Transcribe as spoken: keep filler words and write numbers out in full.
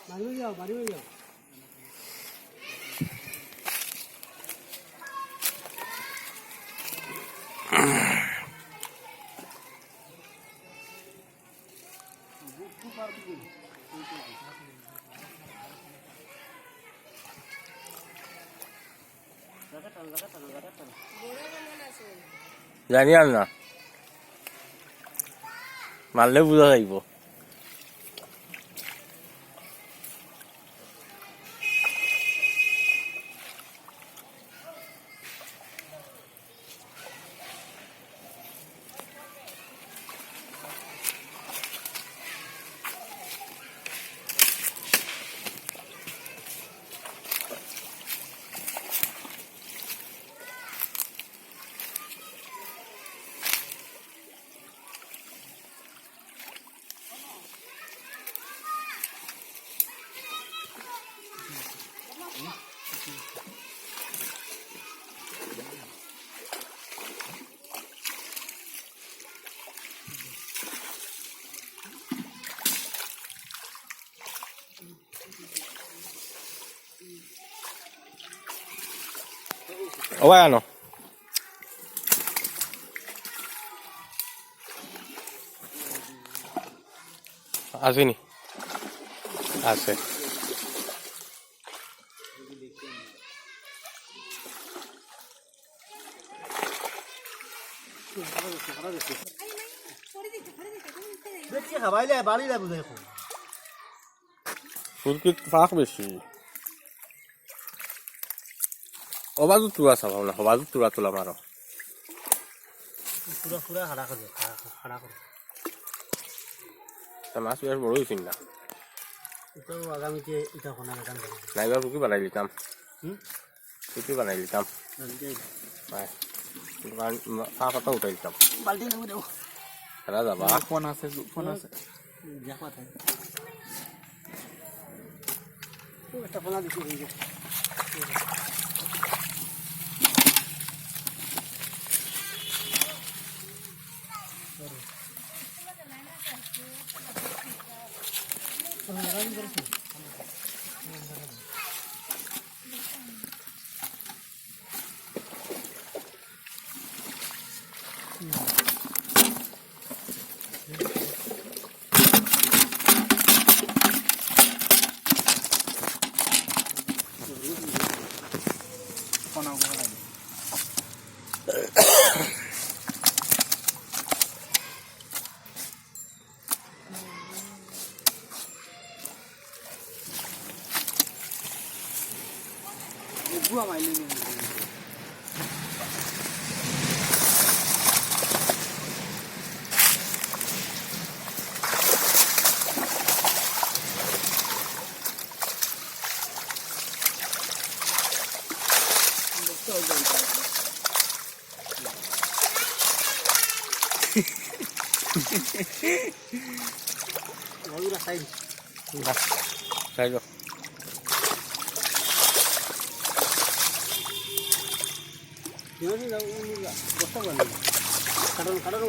বাড়ি যাও, বাড়ি যাও। জানি আর না, মারলে বুঝা যাইব। ও ভাই, আনো। আসেনি। আছে। বেশি খাবাইলে বাড়ি যাবো দেখো। ফুলকিত ফাঁক বেশি। অবাজু তুরা সাবাও না, অবাজু তুরা তুলা মারো। পুরা, পুরা খাড়া করে, খাড়া, খাড়া করে। তা মাছ বেশ বড় হইছিল না। এটাও আগামীতে এটা কোনা লাগান যাবে। না, এবার ফুলকি বানাই দিতাম। হুম? ফুলকি বানাই দিতাম। বানাই দিতাম। হ্যাঁ। কিন্তু কারণ মা-, চা পাতা উঠাই দিতাম। বালতি নেবো, নেবো। খেলা যাবা? ফোন আছে, ফোন আছে। যা কথা। ও, একটা ফোন দিছি, হয়ে গেছে। খাই যাও। কারণ, কারণ